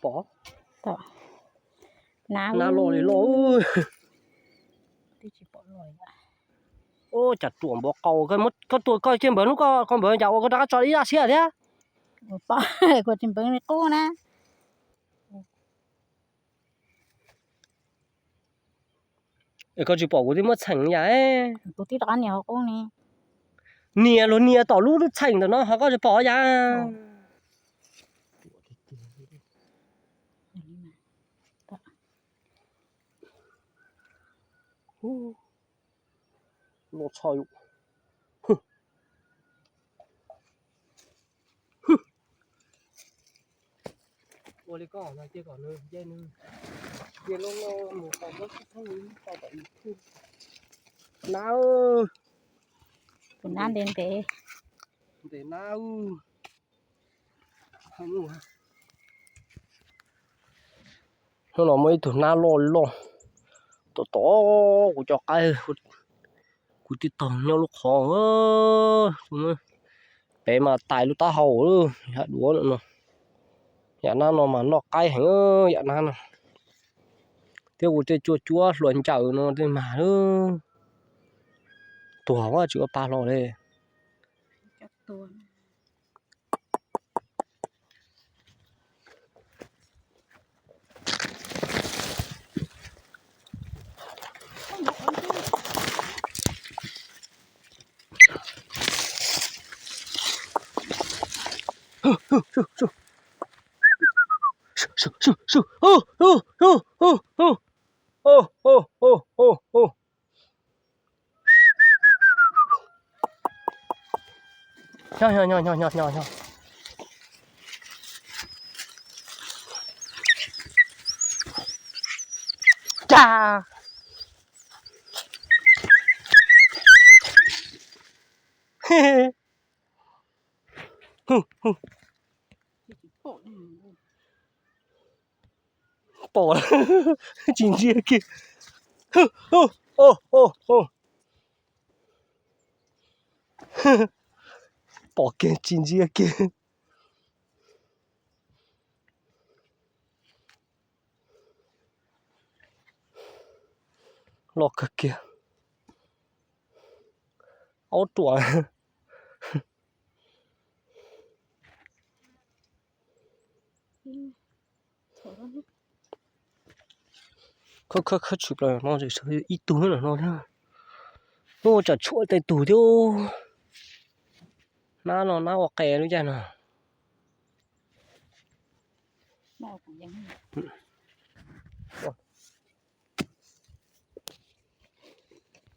Pom, nab loj li loj. Ua cas ruam npaum qaus, koj tua koj ciaj npawg hnub koj npawg cas ua koj rov qab tso ib zaj siab thiab. Kuv tsis npawg li qub na. Es koj tsis pom kuv twb muab txheem yam. Kuv twb rov qab nias hauv qub ne. Nias luag nias tom lub txheem ntawm no ho koj tsis pom yam. Loj tshaj yus. Ua li koj no cia kom nws nce, nws nce loj loj mus tau muab xib thooj tau tom yus. Nab, tus nab ntev ntev, ntev nab. Hnub no muaj ib tug nab loj loj tom tom kuv cov qaib, kuv tib tog nyob lub qhov. Pem mas tais lub taub hau, yam duav no, yam nab no mas noj qaib heev, yam nab no. Thiab kuv tej cuaj cuab hluas ncaws no tej mas tuag vaj tsis ua pa hlo li. Nyob nyob nyob nyob nyob nyob nyob. Cas. Pom tsis ntsia kiag. Pom kiag tsis ntsia kiag. Loj kawg kiag. Aub ruam. Khawb khawb khawb tshwm plaws no ib tug no thiab. Ua tsam tshuam tej tug thiab. Nab no nab ua qe lub caij no.